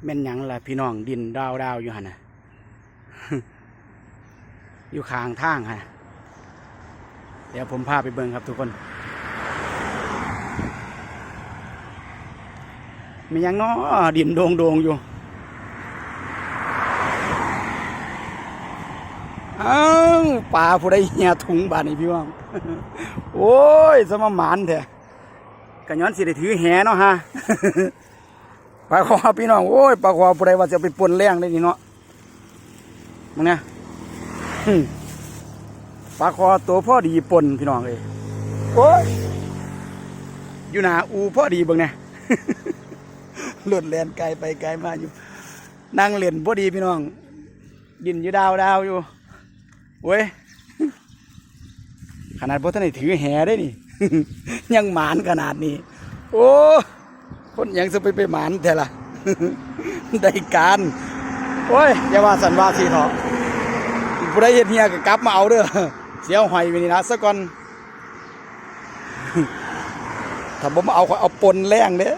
ແມ່ນຫຍັງລະພີ່ນ້ອງ ດິນດາວໆຢູ່ຫັ້ນນະ ຢູ່ຂ້າງທາງຫັ້ນ. ດຽວຜົມພາໄປເບິ່ງຄັບທຸກຄົນ. ແມ່ນຫຍັງນໍ ດິນໂດງໆຢູ່. ອ້າວ ປາຜູ້ໃດເຫຍຖົງບາດນີ້ພີ່ນ້ອງ. ໂອ້ຍ ສະມາໝານແທ້. ກະຍ້ອນຊິໄດ້ຖືແຫເນາະຮະ. ປາຄໍພີ່ນ້ອງ ໂອ້ຍ ປາຄໍຜູ້ໃດວ່າຊິເອົາໄປປົ່ນແລງໄດ໋ນີ້ເນາະ. ເບິ່ງແນ່ ປາຄໍໂຕພໍດີປົ່ນພີ່ນ້ອງເອີຍ. ໂອ້ຍ ຢູ່ໜ້າອູ່ພໍດີ ເບິ່ງແນ່ ລົດແລ່ນໄກໄປໄກມາຢູ່. ນັ່ງຫຼິ້ນພໍດີພີ່ນ້ອງ ດິນຢູ່ດາວໆຢູ່. ໂອ້ຍ ຂະໜາດບໍ່ທັນໄດ້ຖືແຫເດ້ນີ້ ຍັງໝານຂະໜາດນີ້. ໂອ້ ຄົນຫຍັງຊິໄປ ໄປໝານແທ້ລະ ໄດ້ການ. ໂອ້ຍ ຢ່າວ່າຊັ້ນວ່າຊີ້ເຖາະ ຜູ້ໃດເຮັດເຫຍກໍກັບມາເອົາເດີ ຊິເອົາຫ້ອຍໄວ້ນີ້ລະຊະກ່ອນ. ຖ້າບໍ່ມາເອົາ ຂ້ອຍເອົາປົ່ນແລງເດ້.